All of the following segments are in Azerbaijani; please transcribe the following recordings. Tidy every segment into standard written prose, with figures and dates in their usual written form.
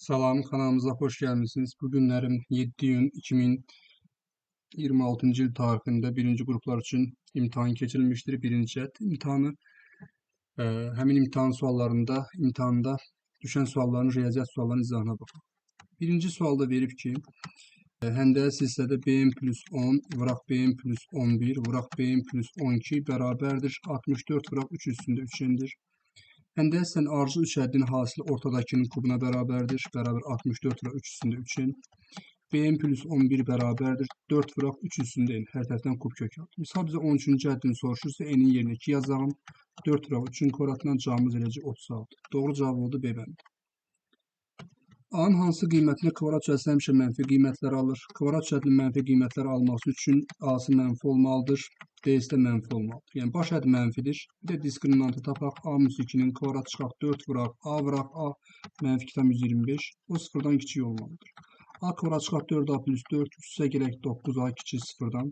Salam, kanalımıza hoş gəlmisiniz. Bu günlərim 7 iyun 2026-cı il tarixində birinci qruplar üçün imtahan keçirilmişdir. Birinci cəhət imtahanı. Həmin imtahan suallarında, imtahanda düşən sualların, riyaziyyat suallarının izahına baxaq. Birinci sualda verib ki, həndəyə silsilədə BM plus 10, vuraq BM plus 11, vuraq BM plus 12 bərabərdir 64 vuraq 3 üstündə 3-ndir. Həndəyə hissənin ardıcıl 3 ədədinin hasili ortadakının kubuna bərabərdir. Bərabər 64 vuraq 3 üstündə 3n. BM plus 11 bərabərdir 4 vuraq 3 üstündə n. Hər tərəfdən kub kök aldı. Misal bizə 13-cü ədədini soruşursa, n-in yerinə 2 yazalım. 4 vuraq 3-ün kvadratından cavabımız eləcək 36. Doğru cavab oldu B bəndi. A-nın hansı qiymətinə kvadrat cədvəli həmişə mənfi qiymətlər alır? Kvadrat cədvəlinin mənfi qiymətləri alması üçün A-sı mənfi olmalıdır, D-si də mənfi olmalıdır. Yəni baş əd mənfidir. Bir də diskriminantı tapaq. A minus 2-nin kvadrat çıxaq 4 vuraq, A vuraq, A mənfi 2,125. O sıfırdan kiçik olmalıdır. A kvadrat çıxaq 4A plus 4, üstə gələk 9A kiçik sıfırdan.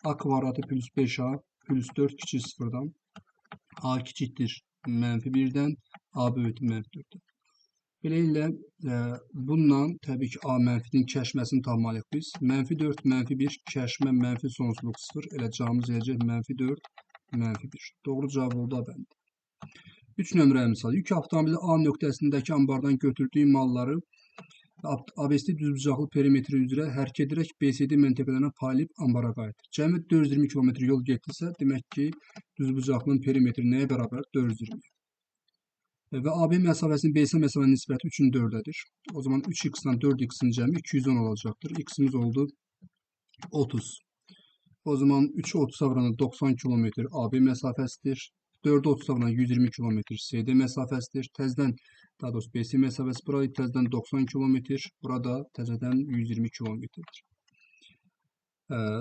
A kvadratı plus 5A plus 4 kiçik sıfırdan. A kiçikdir mənfi 1-dən, A böyükdür mənfi 4-dən. Beləliklə, bununla təbii ki, A mənfinin kəşməsini tapmalıyıq biz. Mənfi 4, mənfi 1, kəşmə, mənfi sonsuzluq 0. Elə cavabımız eləcək mənfi 4, mənfi 1. Doğru cavab oldu A bəndi. 3 nömrəli misal. Yük avtomobili A nöqtəsindəki ambardan götürdüyü malları ABC düzbucaqlı perimetri üzrə hərəkət edərək BCD məntəqələrinə paylayıb ambara qayıdır. Cəmi 420 km yol getdisə, demək ki, düzbucaqlının perimetri nəyə bərabər? 420. Və AB məsafəsinin BC məsafənin nisbəti 3-ün 4-ədir. O zaman 3x-dan 4x-in cəmi 210 olacaqdır. X-imiz oldu 30. O zaman 3-ü 30-a vuranda 90 km AB məsafəsidir. 4-ü 30-a vuranda 120 km CD məsafəsidir. Təzədən, daha doğrusu BC məsafəsi burada təzədən 90 km, burada təzədən 120 km-dir.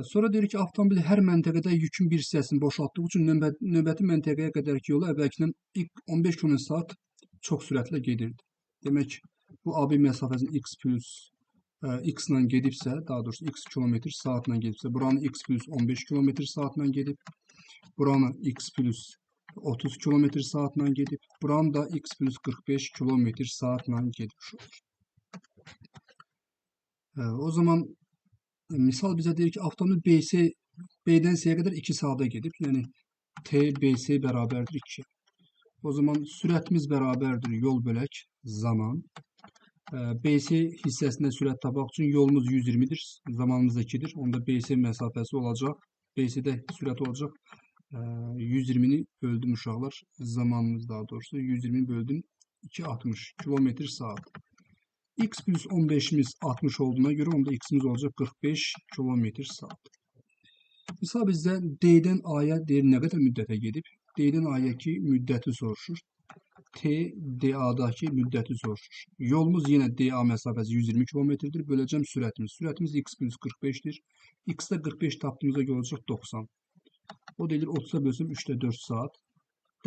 Sonra deyir ki, avtomobil hər məntəqədə yükün bir hissəsini boşaltdığı üçün növbəti məntəqəyə qədərki yolu əvvəlkindən 15 km saat çox sürətlə gedirdi. Demək, bu AB məsafəsini x plus x ilə gedibsə, daha doğrusu x kilometr saatla gedibsə, buranı x plus 15 km saatla gedib, buranı x plus 30 km saatla gedib, buranı da x plus 45 km saatla gedib olur. O zaman misal bizə deyir ki, avtomobil BC, B-dən C-yə qədər 2 saata gedib. Yəni, T, BC bərabərdir 2. O zaman sürətimiz bərabərdir yol bölək zaman. BC hissəsində sürət tapmaq üçün yolumuz 120-dir, zamanımız da 2-dir. Onda BC məsafəsi olacaq. BC-də sürət olacaq. 120-ni böldüm uşaqlar. Zamanımız daha doğrusu 120-ni böldüm 2,60 km saat. X plus 15'imiz 60 olduğuna göre onda x'imiz olacaq 45 km saat. Misal bizdə D-dən A-ya deyir nə qədər müddətə gedib? D-dən A-ya ki müddəti soruşur. T, D-A-dakı müddəti soruşur. Yolumuz yenə DA məsafəsi 120 kilometrdir. Böləcəm sürətimiz. Sürətimiz x plus 45-dir. X-də 45 tapdığımıza görə olacaq 90. O deyir 30-a bölsəm 3-də 4 saat.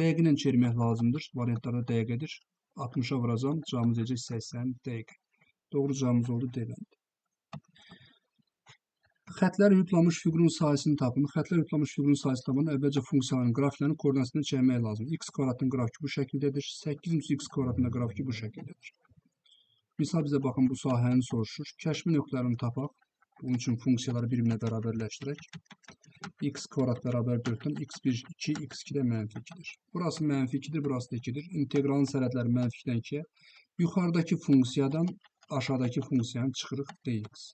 Dəqiqə ilə çevirmək lazımdır. Variantlarda dəqiqədir. 60-a vuracam. Cavabımız eləcək 80 dəqiqə. Doğru cavabımız oldu D bəndi. Xətlər yutlamış fiqurun sahəsini tapın. Xətlər yutlamış fiqurun sahəsini tapın. Əvvəlcə funksiyaların qrafiklərinin koordinatını çəkmək lazımdır. X kvadratının qrafiki bu şəkildədir. 8 x kvadratının qrafiki bu şəkildədir. Misal bizə baxın bu sahəni soruşur. Kəşmi nöqtələrini tapaq. Bunun üçün funksiyaları bir-birinə bərabərləşdirək. X kvadrat bərabər 4-dən x1 2, x2 də mənfi 2-dir. Burası mənfi 2-dir, burası da 2-dir. İntegralın sərhədləri mənfi 2-dən 2-yə. Yuxarıdakı funksiyadan aşağıdakı funksiyanı çıxırıq dx.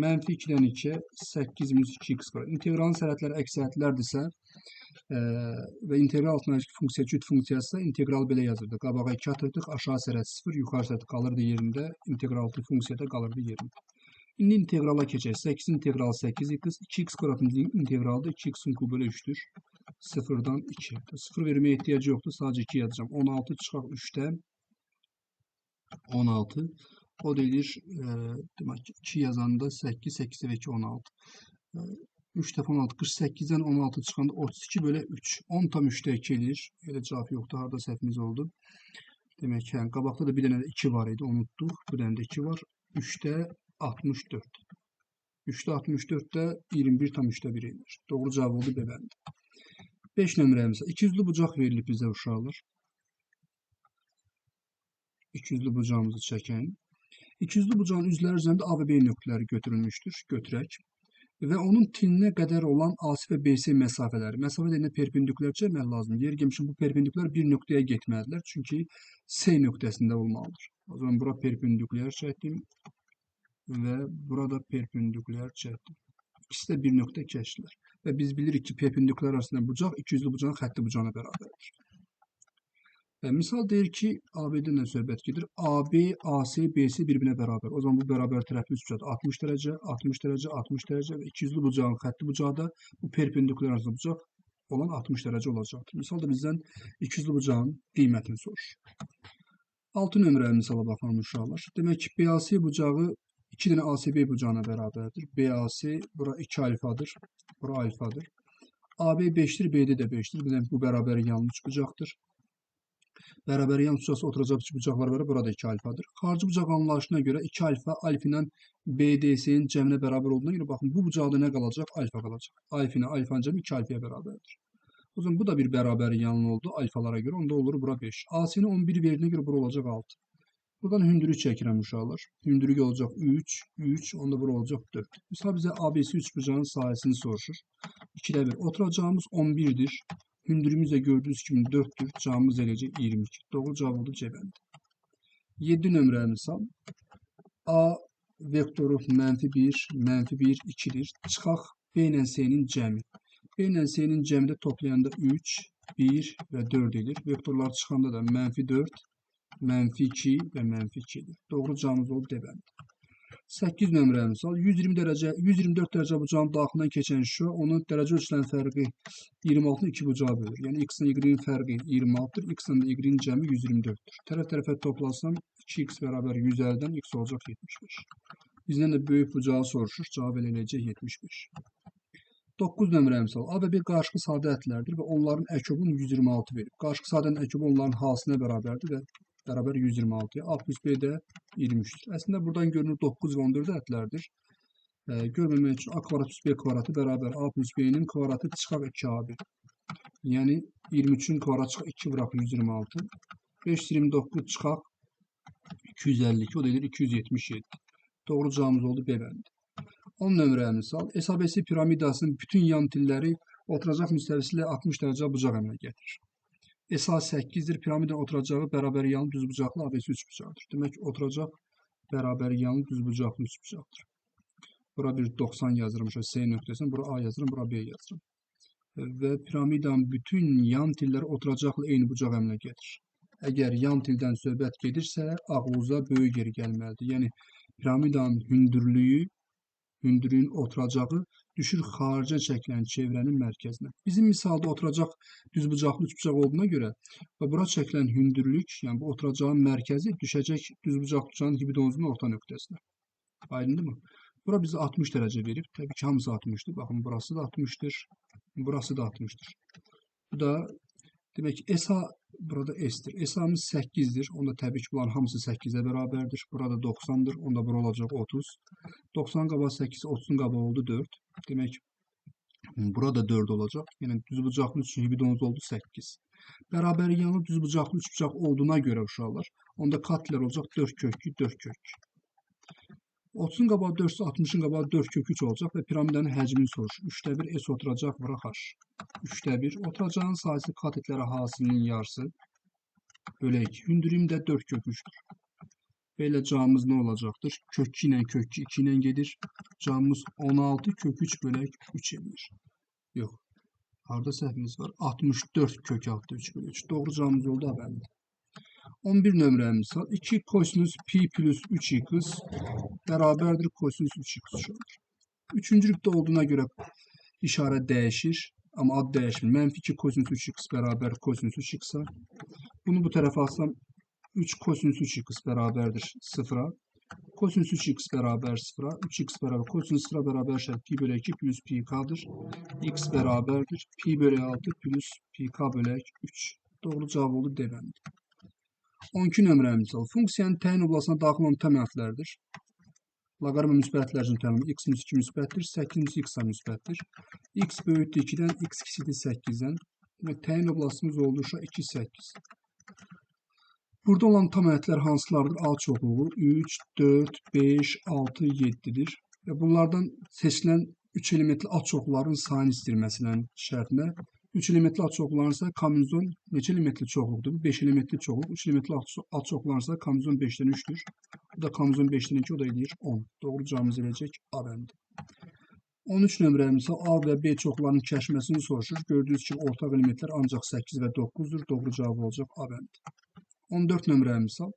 Mənfi 2-dən 2-yə 8 minus 2x kvadrat. İntegralın sərhədləri əks sərhədlərdirsə və integral altındakı funksiya cüt funksiyasısa integral belə yazırdı. Qabağa 2 atırdıq, aşağı sərhəd 0, yuxarı sərhəd qalırdı yerində, integral altı funksiya da qalırdı yerində. İndi integrala keçək. 8 integral 8x, 2x kvadratın integralı da 2x-in kubu bölü 3-dür. 0-dan 2. 0 verməyə ehtiyacı yoxdur. Sadəcə 2 yazacağım. 16 çıxaq 3-də 16. O deyir, demək ki, 2 yazanda 8, 8 dəfə 2, 16. 3 dəfə 16, 48-dən 16 çıxanda 32 bölə 3. 10 tam 3-də 2 eləyir. Elə cavab yoxdur. Harada səhvimiz oldu? Demək ki, yəni, qabaqda da bir dənə də 2 var idi. Unutduq. Bir dənə də 2 var. 3-də 64. 3-də 64-də 21 tam 3-də 1 eləyir. Doğru cavab oldu B bəndi. 5 nömrəmiz. İkiyüzlü bucaq verilib bizə uşaqlar. İkiyüzlü bucağımızı çəkək. İkiyüzlü bucağın üzləri üzərində A və B nöqtələri götürülmüşdür. Götürək. Və onun tilinə qədər olan AC və BC məsafələri. Məsafə deyəndə perpendikulyar çəkmək lazımdır. Yer gəlmişim, bu perpendikulyar bir nöqtəyə getməlidirlər. Çünki C nöqtəsində olmalıdır. O zaman bura perpendikulyar çəkdim və burada perpendikulyar çəkdim. İkisi də bir nöqtə keçdilər. Və biz bilirik ki, perpendikulyar arasında bucaq ikiyüzlü bucağın xətti bucağına bərabərdir. Və misal deyir ki, AB-dən də söhbət gedir. AB, AC, BC bir-birinə bərabər. O zaman bu bərabər tərəfli üçbucaq 60 dərəcə, 60 dərəcə, 60 dərəcə və ikiyüzlü bucağın xətti bucağı da bu perpendikulyar arasında bucaq olan 60 dərəcə olacaqdır. Misal da bizdən ikiyüzlü bucağın qiymətini soruşur. 6 nömrəli misala baxalım uşaqlar. Demək ki, BAC bucağı 2 dənə ACB bucağına bərabərdir. BAC bura 2 alfadır, bura alfadır. AB 5-dir, BD də 5-dir. Demək, bu bərabər yanlı üçbucaqdır. Bərabər yan üçbucaqsa oturacaq bucaqlar var, burada 2 alfadır. Xarici bucaq anlayışına görə 2 alfa alfa ilə BDC-nin cəminə bərabər olduğuna görə baxın, bu bucaqda nə qalacaq? Alfa qalacaq. Alfa ilə alfanın cəmi 2 alfaya bərabərdir. O zaman bu da bir bərabər yanlı oldu alfalara görə. Onda olur bura 5. AC-ni 11 verdiyinə görə bura olacaq 6. Buradan hündürlük çəkirəm uşaqlar. Hündürlük olacaq 3, 3, onda bura olacaq 4. Misal bizə ABC üçbucağın sahəsini soruşur. 2-də 1. Oturacağımız 11-dir. Hündürlüyümüz də gördüyünüz kimi 4-dür. Cavabımız eləyəcək 22. Doğru cavab oldu C bəndi. 7 nömrəli misal. A vektoru mənfi 1, mənfi 1, 2-dir. Çıxaq B ilə C-nin cəmi. B ilə C-nin cəmi də toplayanda 3, 1 və 4 edir. Vektorlar çıxanda da mənfi 4, mənfi 2 və mənfi 2 edir. Doğru cavabımız oldu D bəndi. 8 nömrəli misal. 120 dərəcə, 124 dərəcə bucağın daxilindən keçən şüa onun dərəcə ölçülən fərqi 26-nı 2 bucağa bölür. Yəni x-ın y-in fərqi 26-dır. X-ın da y-in cəmi 124-dür. Tərəf-tərəfə toplasam 2x bərabər 150-dən x olacaq 75. Bizdən də böyük bucağı soruşur. Cavab elə eləyəcək 75. 9 nömrəli misal. A və B qarşıqlı sadə ətlərdir və onların əkobunu 126 verib. Qarşıqlı sadənin əkobu onların hasilinə bərabərdir və bərabər 126-ya. A plus B də 23-dür. Əslində buradan görünür 9 və 14 ətlərdir. Görməmək üçün A kvadrat plus B kvadratı bərabər A plus B-nin kvadratı çıxaq 2AB. Yəni 23-ün kvadratı çıxaq 2 vuraq 126. 529 çıxaq 252. O da edir 277. Doğru cavabımız oldu B bəndi. 10 nömrəli misal. SABC piramidasının bütün yan tilləri oturacaq müstəvisi ilə 60 dərəcə bucaq əmələ gətirir. SA 8-dir. Piramidanın oturacağı bərabər yanlı düzbucaqlı ABC üçbucaqdır. Demək ki, oturacaq bərabər yanlı düzbucaqlı üçbucaqdır. Bura bir 90 yazıram, C nöqtəsini, bura A yazıram, bura B yazıram. Və piramidanın bütün yan tilləri oturacaqla eyni bucaq əmələ gətirir. Əgər yan tildən söhbət gedirsə, ağlınıza böyük yeri gəlməlidir. Yəni, piramidanın hündürlüyü, hündürlüyün oturacağı düşür xaricə çəkilən çevrənin mərkəzinə. Bizim misalda oturacaq düzbucaqlı üçbucaq olduğuna görə və bura çəkilən hündürlük, yəni bu oturacağın mərkəzi düşəcək düzbucaqlı üçbucağın hipodonuzunun orta nöqtəsinə. Aydındırmı? Bura bizə 60 dərəcə verib. Təbii ki, hamısı 60-dır. Baxın, burası da 60-dır, burası da 60-dır. Bu da demək ki, SA burada S-dir. SA-mız 8-dir. Onda təbii ki, bunların hamısı 8-ə bərabərdir. Burada 90-dır. Onda bura olacaq 30. 90 qabağı 8, 30-un qabağı oldu 4. Demək, burada 4 olacaq. Yəni, düzbucaqlı üçün hipodonuz oldu 8. Bərabər yanlı düzbucaqlı üçbucaq olduğuna görə uşaqlar, onda katlər olacaq 4 kök 2, 4 kök 2. 30-un qabağı 4, 60-ın qabağı 4 kök 3 olacaq və piramidanın həcmini soruşur. 3-də 1 S oturacaq, bura H. 3-də 1 oturacağın sahəsi katetlərə hasilinin yarısı. Bölək. Hündürlüyüm də 4 kök 3-dür. Belə cavabımız nə olacaqdır? Kök 2 ilə kök 2, 2 ilə gedir. Cavabımız 16 kök 3 bölək 3 eləyir. Yox. Harada səhvimiz var? 64 kök altı 3 bölü 3. Doğru cavabımız oldu A bəndi. 11 nömrəli misal. 2 kosinüs pi plus 3x bərabərdir kosinüs 3x uşaqlar. Üçüncü rübdə olduğuna görə işarə dəyişir, amma ad dəyişmir. Mənfi 2 kosinüs 3x bərabər kosinüs 3x-a. Bunu bu tərəfə atsam 3 kosinüs 3x bərabərdir 0-a. Kosinüs 3x bərabər 0-a. 3x bərabər kosinüs 0-a bərabər şərt pi bölü 2 plus pi k-dır. X bərabərdir pi bölü 6 plus pi k bölü 3. Doğru cavab oldu D bəndi. 12 nömrəli misal. Funksiyanın təyin oblasına daxil olan tam hərflərdir. Loqaritma müsbətlər üçün təyin x minus 2 müsbətdir, 8 minus x müsbətdir. X böyükdür 2-dən, x kiçikdir 8-dən. Demək, təyin oblasımız oldu uşaq 2, 8. Burada olan tam ədədlər hansılardır? A çoxluğu 3, 4, 5, 6, 7-dir. Və bunlardan seçilən 3 elementli A çoxluların sayını istəyir məsələnin şərtinə. 3 elementli A çoxluların sayı K minus 10 neçə elementli çoxluqdur? 5 elementli çoxluq. 3 elementli A çoxluların sayı K minus 10 5-dən 3-dür. Bu da K minus 10 5-dən 2, o da eləyir 10. Doğru cavabımız eləyəcək A bəndi. 13 nömrəli misal A və B çoxlarının kəşməsini soruşur. Gördüyünüz kimi ortaq elementlər ancaq 8 və 9-dur. Doğru cavab olacaq A bəndi. 14 nömrəli misal.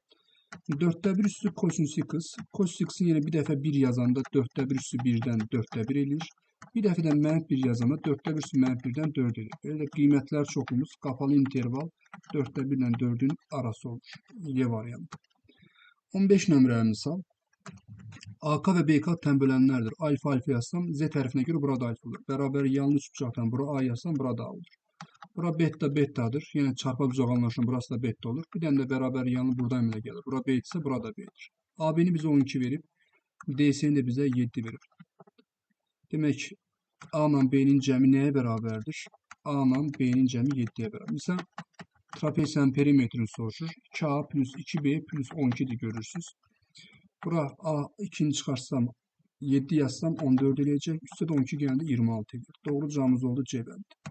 4-də 1 üstü kosinüs x. Kosinüs x-in yerinə bir dəfə 1 yazanda 4-də 1 üstü 1-dən 4-də 1 eləyir. Bir dəfə də mənfi 1 yazanda 4-də 1 üstü mənfi 1-dən 4 eləyir. Belə də qiymətlər çoxluğumuz qapalı interval 4-də 1 ilə 4-ün arası olur. Y variantı. 15 nömrəli misal. AK və BK tənbölənlərdir. Alfa alfa yazsam Z tərəfinə görə burada alfa olur. Bərabər yanlı üçbucaqdan bura A yazsam burada A olur. Bura beta betadır. Yəni çarpa bucaq anlaşılan burası da beta olur. Bir dənə də bərabər yanlı buradan əmələ gəlir. Bura B isə burada B-dir. AB-ni bizə 12 verib. DC-ni də bizə 7 verib. Demək A ilə B-nin cəmi nəyə bərabərdir? A ilə B-nin cəmi 7-yə bərabər. Məsələn, trapesiyanın perimetrini soruşur. 2A plus 2B plus 12-dir görürsünüz. Bura A 2-ni çıxarsam 7 yazsam 14 eləyəcək. Üstə də 12 gələndə 26 eləyir. Doğru cavabımız oldu C bəndi.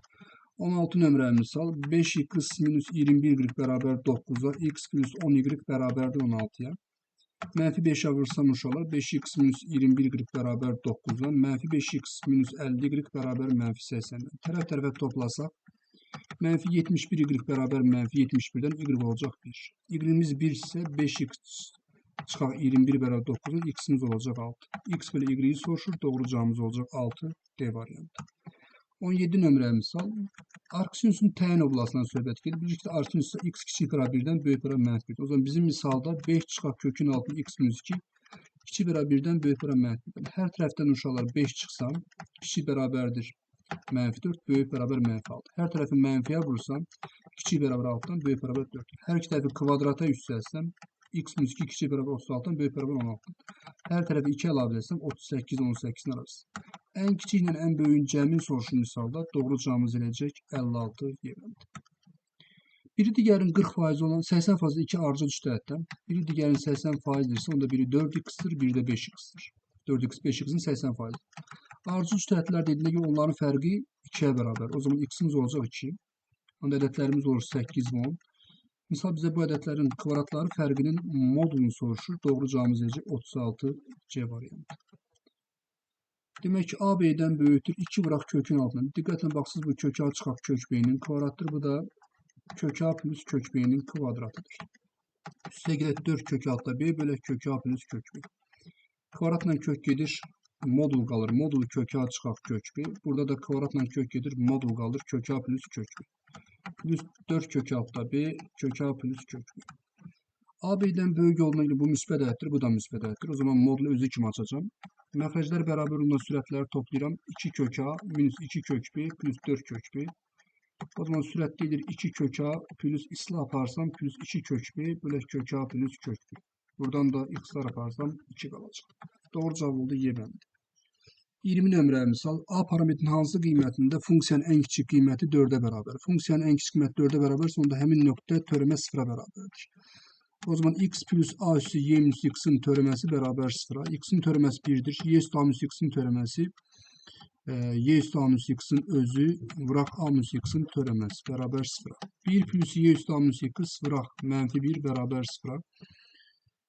16 nömrəli misal 5x minus 21y bərabər 9-a, x plus 10y bərabərdir 16-ya. Mənfi 5-ə vursam uşaqlar 5x minus 21y bərabər 9-a, mənfi 5x minus 50y bərabər mənfi 80-dən. Tərəf tərəfə toplasaq mənfi 71y bərabər mənfi 71-dən y olacaq 1. Y-imiz 1 isə 5x çıxaq 21 bərabər 9-un, x-imiz olacaq 6. X belə y-i soruşur, doğru cavabımız olacaq 6, D variantı. 17 nömrəli misal. Arksinusun təyin oblasından söhbət gedir. Bilirik ki, arsinus x kiçik bərabər 1-dən böyük bərabər mənfi 1. O zaman bizim misalda 5 çıxaq kökün altında x minus 2 kiçik bərabər 1-dən böyük bərabər mənfi 1. Hər tərəfdən uşaqlar 5 çıxsam kiçik bərabərdir mənfi 4, böyük bərabər mənfi 6. Hər tərəfi mənfiyə vursam kiçik bərabər 6-dan böyük bərabər 4. Hər iki tərəfi kvadrata yüksəltsəm x minus 2 kiçik bərabər 36-dan böyük bərabər 16-dan. Hər tərəfi 2 əlavə etsəm 38 18-in arası. Ən kiçiklə ən böyüyün cəmin soruşur misalda. Doğru cavabımız eləyəcək 56 Y bəndi. Biri digərinin 40% olan 80% iki ardıcıl üç ədəddən. Biri digərinin 80%-dirsə, onda biri 4x-dir, biri də 5x-dir. 4x 5x-in 80%. Ardıcıl üç ədədlər dediyinə görə onların fərqi 2-yə bərabər. O zaman x-imiz olacaq 2. Onda ədədlərimiz olur 8 və 10. Misal bizə bu ədədlərin kvadratları fərqinin modulunu soruşur. Doğru cavabımız eləyəcək 36 C variantı. Demək ki, A B-dən böyükdür. 2 vuraq kökün altına. Diqqətlə baxsız, bu kök A çıxaq kök B-nin kvadratıdır. Bu da kök A plus kök B-nin kvadratıdır. Üstə gələk 4 kök altda B bölək kök A plus kök B. Kvadratla kök gedir, modul qalır. Modul kök A çıxaq kök B. Burada da kvadratla kök gedir, modul qalır. Kök A plus kök B. Plus 4 kök altda B, kök A plus kök B. A B-dən böyük olduğuna görə bu müsbət ədəddir, bu da müsbət ədəddir. O zaman modulu özü kimi açacağam. Məxrəclər bərabər olduğundan sürətləri toplayıram. 2 kök A minus 2 kök B plus 4 kök B. O zaman sürət edir 2 kök A plus islah aparsam plus 2 kök B bölək kök A plus kök B. Buradan da x-lar aparsam 2 qalacaq. Doğru cavab oldu Y bəndi. 20 nömrəli misal. A parametrinin hansı qiymətində funksiyanın ən kiçik qiyməti 4-ə bərabər? Funksiyanın ən kiçik qiyməti 4-ə bərabərsə, onda həmin nöqtə törəmə 0-a bərabərdir. O zaman x plus a üstü y minus x-in törəməsi bərabər 0-a. X-in törəməsi 1-dir. Y üstü a minus x-in törəməsi y üstü a minus x-in özü vuraq a minus x-in törəməsi bərabər 0-a. 1 plus y üstü a minus x vuraq mənfi 1 bərabər 0-a.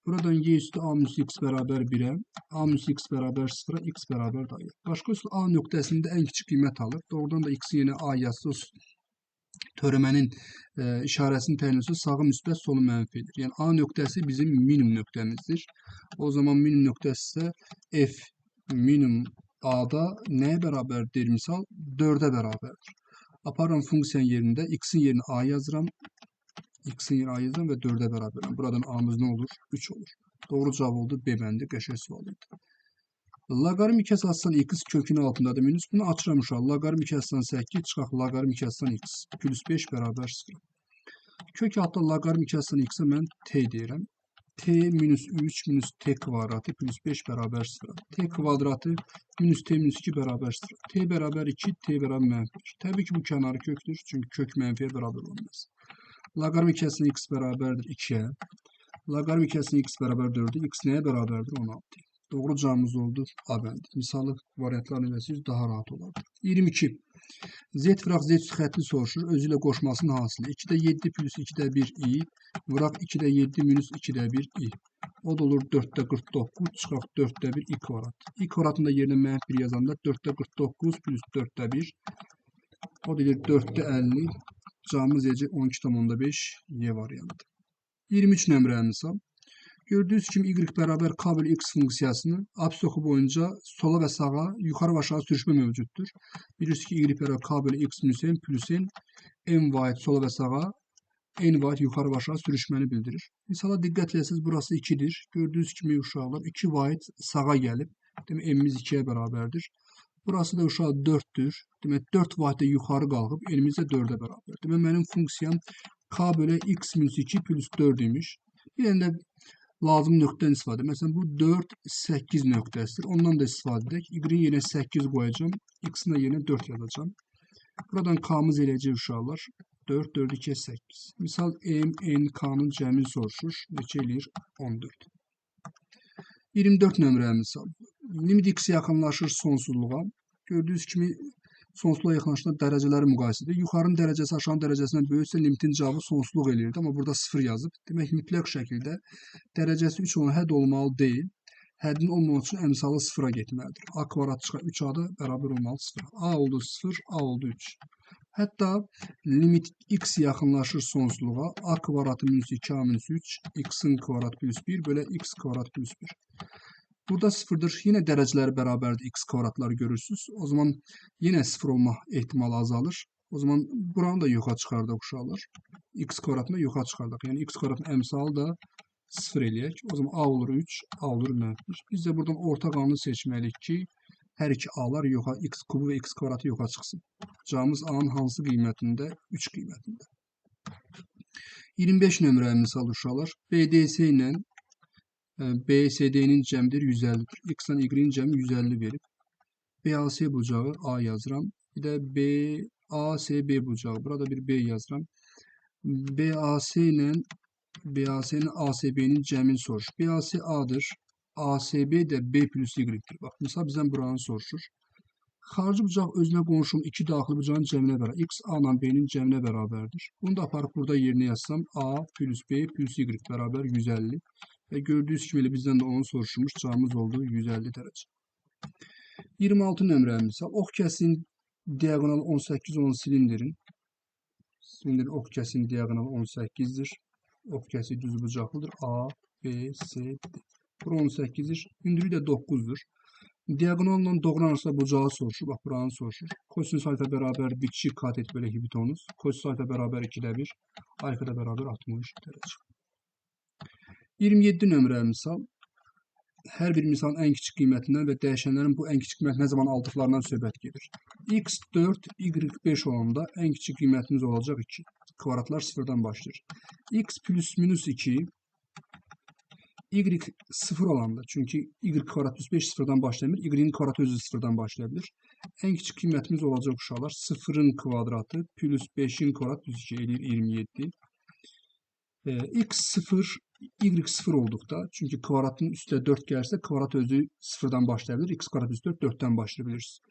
Buradan y üstü a minus x bərabər 1-ə, a minus x bərabər 0-a, x bərabər dayı. Başqa üsul a nöqtəsində ən kiçik qiymət alır. Doğrudan da x-in yerinə a yazsa, törəmənin işarəsini təyin etsə, sağı müsbət, solu mənfi edir. Yəni a nöqtəsi bizim minimum nöqtəmizdir. O zaman minimum nöqtəsi isə f minimum a-da nəyə bərabərdir? Misal 4-ə bərabərdir. Aparıram funksiyanın yerində x-in yerinə a yazıram. X-in yerinə a yazıram və 4-ə bərabərəm. Buradan a-mız nə olur? 3 olur. Doğru cavab oldu B bəndi. Qəşəng sual idi. Loqaritm 2 əsasdan x kökün altındadır minus. Bunu açıram uşaq. Loqaritm 2 əsasdan 8 çıxaq loqaritm 2 əsasdan x plus 5 bərabər 0. Kök altda loqaritm 2 əsasdan x-ə mən t deyirəm. T minus 3 minus t kvadratı plus 5 bərabər 0. T kvadratı minus t minus 2 bərabər 0. T bərabər 2, t bərabər mənfi 1. Təbii ki, bu kənarı kökdür. Çünki kök mənfiyə bərabər olmaz. Loqaritm 2 əslində x bərabərdir 2-yə. Loqaritm 2 əslində x bərabər 4-ə. X nəyə bərabərdir? 16. Doğru cavabımız oldu A bəndi. Misalı variantlarını eləsəniz daha rahat olardı. 22. Z vıraq Z üstü xəttini soruşur. Özü ilə qoşmasının hasili. 2-də 7 plus 2-də 1 i. Vıraq 2-də 7 minus 2-də 1 i. O da olur 4-də 49 çıxaq 4-də 1 i kvadrat. I kvadratın da yerinə mənfi 1 yazanda 4-də 49 plus 4-də 1. O da gedir 4-də 50. Cavabımız eləyəcək 12,5 Y variantı. 23 nömrəli misal. Gördüyünüz kimi y bərabər k bölü x funksiyasını absis oxu boyunca sola və sağa, yuxarı və aşağı sürüşmə mövcuddur. Bilirsiniz ki, y bərabər k bölü x minus n plus n, n vahid sola və sağa, n vahid yuxarı və aşağı sürüşməni bildirir. Misala diqqət eləsəniz, burası 2-dir. Gördüyünüz kimi uşaqlar 2 vahid sağa gəlib. Demək, n-imiz 2-yə bərabərdir. Burası da uşaq 4-dür. Demək, 4 vahid də yuxarı qalxıb, n-imiz də 4-ə bərabər. Demək, mənim funksiyam k bölü x minus 2 plus 4 imiş. Bir dənə də lazım nöqtədən istifadə. Məsələn, bu 4, 8 nöqtəsidir. Ondan da istifadə edək. Y-in yerinə 8 qoyacağam. X-in də yerinə 4 yazacağam. Buradan K-mız eləyəcək uşaqlar. 4, 4, 2, 8. Misal, M, N, K-nın cəmini soruşur. Neçə eləyir? 14. 24 nömrəli misal. Limit X yaxınlaşır sonsuzluğa. Gördüyünüz kimi sonsuzluğa yaxınlaşanda dərəcələri müqayisə edir. Yuxarının dərəcəsi aşağının dərəcəsindən böyüksə limitin cavabı sonsuzluq eləyirdi. Amma burada 0 yazıb. Demək, mütləq şəkildə dərəcəsi 3 olan hədd olmalı deyil. Həddin olmaması üçün əmsalı 0-a getməlidir. A kvadrat çıxar 3A da bərabər olmalı 0. A oldu 0, A oldu 3. Hətta limit x yaxınlaşır sonsuzluğa. A kvadratı minus 2A minus 3, x-in kvadrat plus 1 bölə x kvadrat plus 1. Burada 0-dır. Yenə dərəcələri bərabərdir. X kvadratları görürsünüz. O zaman yenə 0 olma ehtimalı azalır. O zaman buranı da yoxa çıxardıq uşaqlar. X kvadratını da yoxa çıxardıq. Yəni x kvadratın əmsalı da 0 eləyək. O zaman A olur 3, A olur mənfi 1. Biz də buradan orta qanunu seçməliyik ki, hər iki A-lar yoxa, x kubu və x kvadratı yoxa çıxsın. Cavabımız A-nın hansı qiymətində? 3 qiymətində. 25 nömrəli misal uşaqlar. BDC ilə BCD-nin cəmidir 150-dir. X ilə Y-in cəmi 150 verib. BAC bucağı A yazıram. Bir də BACB bucağı. Burada bir B yazıram. BAC ilə BAC-nin ACB-nin cəmini soruşur. BAC A-dır. ACB də B plus Y-dir. Bax, misal bizdən buranı soruşur. Xarici bucaq özünə qonşunun iki daxili bucağın cəminə bərabər. X A ilə B-nin cəminə bərabərdir. Bunu da aparıb burada yerinə yazsam A plus B plus Y bərabər 150. Və gördüyünüz kimi elə bizdən də onu soruşulmuş. Cavabımız oldu 150 dərəcə. 26 nömrəli misal. Ox kəsinin diaqonalı 18 olan silindirin. Silindirin ox kəsinin diaqonalı 18-dir. Ox kəsiyi düz bucaqlıdır. A, B, C, D. Bura 18-dir. Hündürlüyü də 9-dur. Diaqonalla doğru arasında bucağı soruşur. Bax, buranı soruşur. Kosinüs alfa bərabər bitişik katet bölü hipotenuz. Kosinüs alfa bərabər 2-də 1. Alfa da bərabər 60 dərəcə. 27 nömrəli misal. Hər bir misalın ən kiçik qiymətindən və dəyişənlərin bu ən kiçik qiymət nə zaman aldıqlarından söhbət gedir. X 4, Y 5 olanda ən kiçik qiymətimiz olacaq 2. Kvadratlar sıfırdan başlayır. X plus minus 2, Y 0 olanda, çünki Y kvadrat plus 5 sıfırdan başlayabilir, Y-in kvadratı özü sıfırdan başlaya bilir. Ən kiçik qiymətimiz olacaq uşaqlar 0-ın kvadratı plus 5-in kvadrat plus 2 eləyir 27. X 0, Y 0 olduqda, çünki kvadratın üstə 4 gəlirsə, kvadrat özü sıfırdan başlaya bilir. X kvadrat plus 4, 4-dən başlaya bilirsiniz.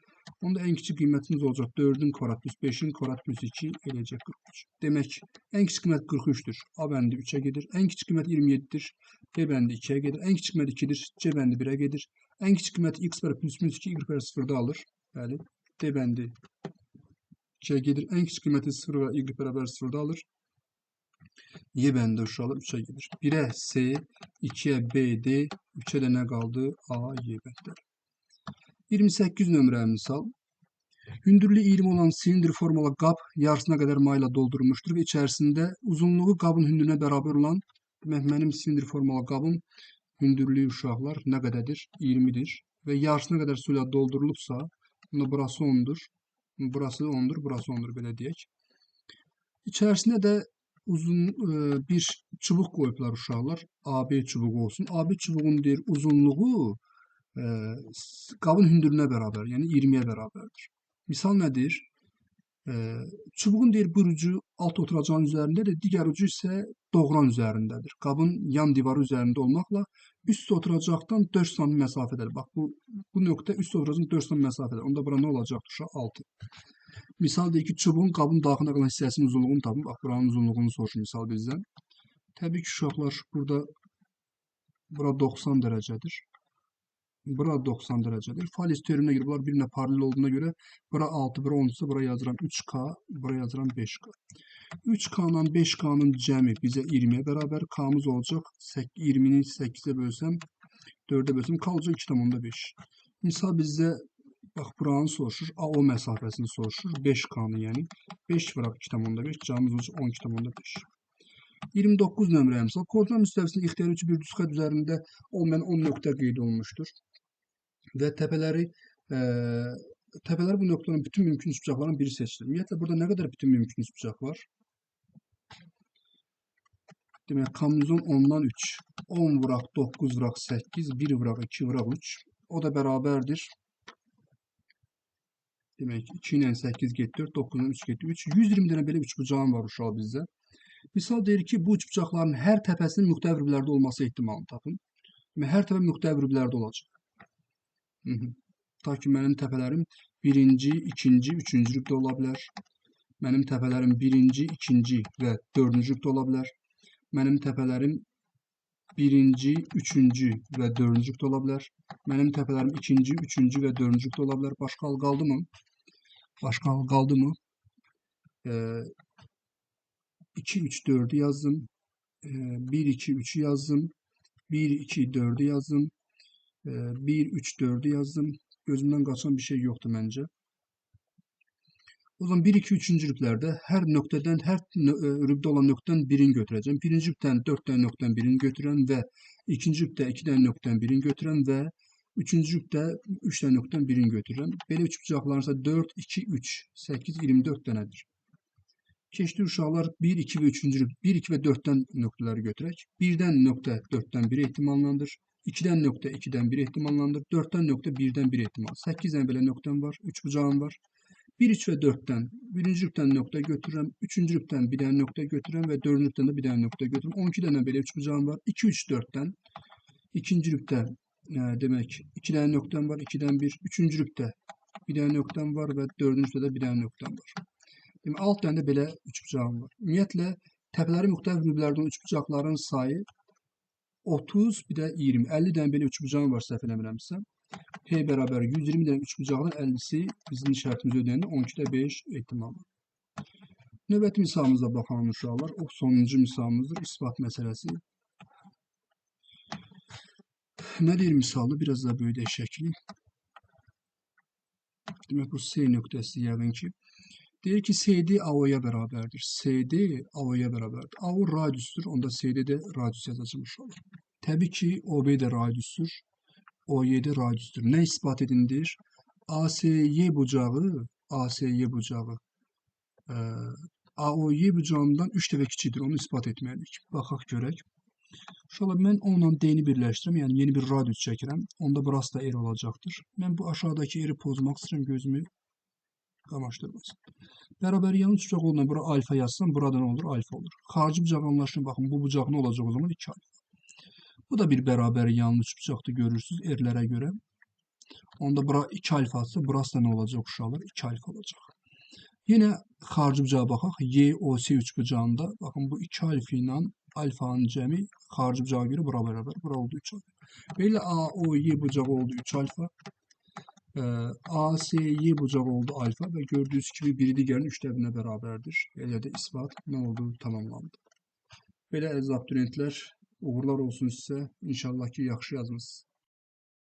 Onda ən kiçik qiymətimiz olacaq 4-ün kvadrat plus 5-in kvadrat plus 2 eləyəcək 43. Demək, ən kiçik qiymət 43-dür. A bəndi 3-ə gedir. Ən kiçik qiymət 27-dir. B bəndi 2-yə gedir. Ən kiçik qiymət 2-dir. C bəndi 1-ə gedir. Ən kiçik qiymət x bərabər plus minus 2, y bərabər 0-da alır. Bəli. D bəndi 2-yə gedir. Ən kiçik qiyməti 0 və y bərabər 0-da alır. Y bəndi uşaqlar 3-ə gedir. 1-ə C, 2-yə B, D, 3-ə də nə qaldı? A, Y bəndləri. 28 nömrəli misal. Hündürlüyü 20 olan silindir formalı qab yarısına qədər mayla doldurulmuşdur və içərisində uzunluğu qabın hündürlüyünə bərabər olan, demək mənim silindir formalı qabın hündürlüyü uşaqlar nə qədərdir? 20-dir və yarısına qədər suyla doldurulubsa, bunda burası 10-dur, burası 10-dur, burası 10-dur belə deyək. İçərisində də uzun bir çubuq qoyublar uşaqlar. AB çubuğu olsun. AB çubuğunun deyir uzunluğu qabın hündürlüyünə bərabər, yəni 20-yə bərabərdir. Misal nədir? Çubuğun deyir, bir ucu alt oturacağın üzərindədir, digər ucu isə doğran üzərindədir. Qabın yan divarı üzərində olmaqla üst oturacaqdan 4 sm məsafədədir. Bax, bu nöqtə üst oturacağın 4 sm məsafədədir. Onda bura nə olacaqdır uşaq? 6. Misal deyir ki, çubuğun qabın daxilinə qalan hissəsinin uzunluğunu tapın. Bax, buranın uzunluğunu soruşur misal bizdən. Təbii ki, uşaqlar, burada bura 90 dərəcədir. Bura 90 dərəcədir. Faliz teoreminə görə bunlar bir-birinə paralel olduğuna görə bura 6, bura 10 ise bura yazıram 3K, bura yazıram 5K. 3K ilə 5K-nın cəmi bizə 20-yə bərabər. K-mız olacaq 20-ni 8-ə bölsəm, 4-ə bölsəm, K olacaq 2,5. Misal bizə bax buranı soruşur, AO məsafəsini soruşur, 5K-nı yəni 5 vuraq 2,5, cəmimiz olacaq 12,5. 29 nömrəyə misal, koordinat müstəvisinin ixtiyari üçün bir düz xətt üzərində olmayan 10 nöqtə qeyd olunmuşdur. Və təpələri bu nöqtənin bütün mümkün üçbucaqların biri seçilir. Ümumiyyətlə, burada nə qədər bütün mümkün üçbucaq var? Demək, kombinizon 10-dan 3. 10 vuraq 9 vuraq 8, 1 vuraq 2 vuraq 3. O da bərabərdir. Demək, 2 ilə 8 getdi 4, 9 ilə 3 getdi 3. 120 dənə belə üçbucağım var uşaq bizdə. Misal deyir ki, bu üçbucaqların hər təpəsinin müxtəlif rüblərdə olması ehtimalını tapın. Demək, hər təpə müxtəlif rüblərdə olacaq. Ta ki, mənim təpələrim birinci, ikinci, üçüncü rübdə ola bilər. Mənim təpələrim birinci, ikinci və dördüncü rübdə ola bilər. Mənim təpələrim birinci, üçüncü və dördüncü rübdə ola bilər. Mənim təpələrim ikinci, üçüncü və dördüncü rübdə ola bilər. Başqa hal qaldı mı? Başqa hal qaldı mı? 2, 3, 4-ü yazdım. 1, 2, 3-ü yazdım. 1, 2, 4-ü yazdım. 1, 3, 4-ü yazdım. Gözümdən qaçan bir şey yoxdur məncə. O zaman 1, 2, 3-cü rüblərdə hər nöqtədən, hər rübdə olan nöqtədən birini götürəcəm. Birinci rübdən 4 dənə nöqtədən birini götürəm və ikinci rübdə 2 dənə nöqtədən birini götürəm və üçüncü rübdə 3 dənə nöqtədən birini götürürəm. Belə üçbucaqların isə 4, 2, 3, 8, 24 dənədir. Keçdi uşaqlar 1, 2 və 3-cü rüb, 1, 2 və 4-dən nöqtələri götürək. 1-dən nöqtə 4-dən 1 ehtimallandır. 2-dən nöqtə 2-dən 1 ehtimallandır. 4-dən nöqtə 1-dən 1 ehtimal. 8 dənə belə nöqtəm var, 3 bucağım var. 1, 3 və 4-dən birinci rübdən nöqtə götürürəm, üçüncü rübdən bir dənə nöqtə götürürəm və dördüncü rübdən də bir dənə nöqtə götürürəm. 12 dənə belə 3 bucağım var. 2, 3, 4-dən ikinci rübdə demək 2 dənə nöqtəm var, 2-dən 1, üçüncü rübdə bir dənə nöqtəm var və dördüncü rübdə də bir dənə nöqtəm var. Demək, 6 dənə də belə 3 bucağım var. Ümumiyyətlə, təpələri müxtəlif rüblərdən 3 bucaqların sayı 30, bir də 20. 50 dənə belə 3 bucağım var, səhv eləmirəmsə. P bərabər 120 dənə 3 bucaqdan 50-si bizim şərtimizi ödəyəndə 12,5 ehtimalı. Növbəti misalımıza baxalım uşaqlar. O sonuncu misalımızdır. İspat məsələsi. Nə deyir misalı? Biraz daha böyüdək şəkli. Demək, bu C nöqtəsi yəqin ki. Deyir ki, CD AO-ya bərabərdir. CD AO-ya bərabərdir. AO radiusdur. Onda CD də radius yazacağım uşaqlar. Təbii ki, OB də radiusdur. OY də radiusdur. Nə ispat edin deyir? ASY bucağı, ASY bucağı AOY bucağından 3 dəfə kiçikdir. Onu ispat etməliyik. Baxaq görək. Uşaqlar, mən onunla D-ni birləşdirirəm. Yəni, yeni bir radius çəkirəm. Onda burası da R olacaqdır. Mən bu aşağıdakı R-i pozmaq istəyirəm. Gözümü qamaşdırmasın. Bərabər yan üçbucaq olduğundan bura alfa yazsam, burada nə olur? Alfa olur. Xarici bucaq anlaşına baxın. Bu bucaq nə olacaq o zaman? 2 alfa. Bu da bir bərabər yanlı üçbucaqdır, görürsünüz, R-lərə görə. Onda bura 2 alfadırsa, burası da nə olacaq uşaqlar? 2 alfa olacaq. Yenə xarici bucağa baxaq. Y, O, C üçbucağında baxın, bu 2 alfa ilə alfanın cəmi xarici bucağa görə bura bərabər. Bura oldu 3 alfa. Belə A, O, Y bucağı oldu 3 alfa. A, S, Y bucağı oldu alfa və gördüyünüz kimi biri digərinin 3 dəfinə bərabərdir. Elə də isbat nə oldu? Tamamlandı. Belə əziz abituriyentlər, uğurlar olsun sizə. İnşallah ki, yaxşı yazmısınız.